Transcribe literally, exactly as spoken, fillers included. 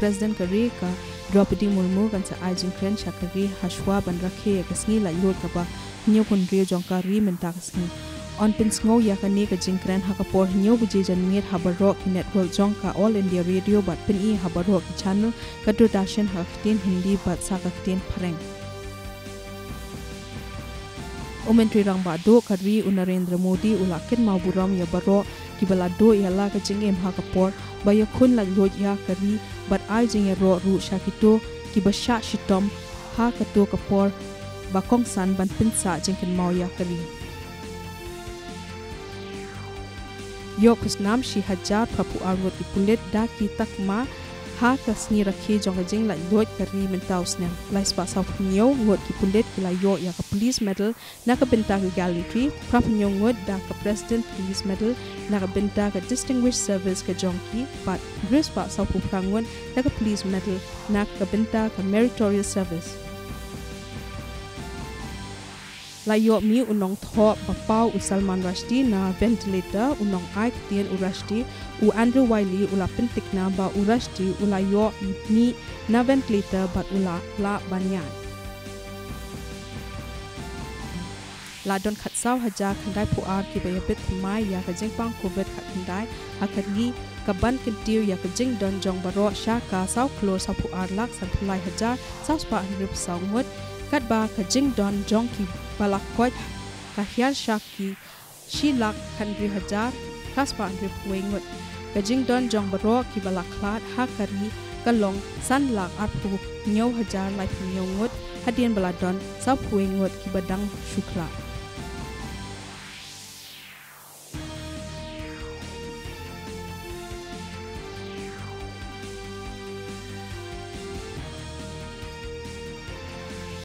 President ka ri ka Droupadi Murmu kan sa ai jingkren sha ka ri hashwa ban rakhe ïa ka sngi laitluid kaba hynñiewphew hynriew jong ka ri mynta ka sngi. Yn pynsngew ïa kane ka jingkren ha ka por hynñiew baje janmiet ha baroh ki network jong ka All India Radio bad pyni ha baroh ki channel ka Doordarshan ha ka ktien Hindi bad sa ka ktien Phareng. U Myntri Rangbah Duh ka ri u Narendra Modi u la kynmaw burom ïa baroh kiba la duh ïa la ka jingim ha ka por ba ïakhun laitluid ïa ka ri bad ai jingïaroh ruh sha kito kiba shah shitom ha kato ka por ba kongsan ban pynsah jingkynmaw ïa ka ri. Ïoh khusnam shi hajar phraphew ar ngut ki pulit da ki takma ha ka sngi rakhe jong ka jinglaitluid ka ri mynta u snem. Lai spah sawphew hynñiew ngut ki pulit ki la ïoh ïa ka Police Medal na ka bynta ka gallantry, phraphew hynñiew ngut da ka President Police Medal na ka bynta ka distinguished service ka jong ki, bad hynriew spah sawphew phra ngut da ka Police Medal na ka bynta ka meritorious service. La ïoh mih u nongthoh ba paw u Salman Rushdie na ventilator, u nongai ktien u Rushdie, u Andrew Wylie u la pynthikna ba u Rushdie u la ïoh mih na ventilator bad u la lah ban ïaid. La don khatsaw hajar khyndai phew ar kiba ïabit thymmai ïa ka jingpang Covid khatkhyndai ha ka ri, kaban kyntiew ïa ka jingdon jong baroh sha ka saw klur sawphew ar lak sanphew lai hajar saw spah hynriewphew saw ngut, katba ka jingdon jong kiba la koit ka hiar sha ki shi lak khathynriew hajar phra spah hynriewphew wei ngut. Ka jingdon jong baroh kiba la khlad ha ka ri ka long san lak arphew hynñiew hajar laiphew hynñiew ngut, hadien ba la don sawphew wei ngut kiba dang shu khlad.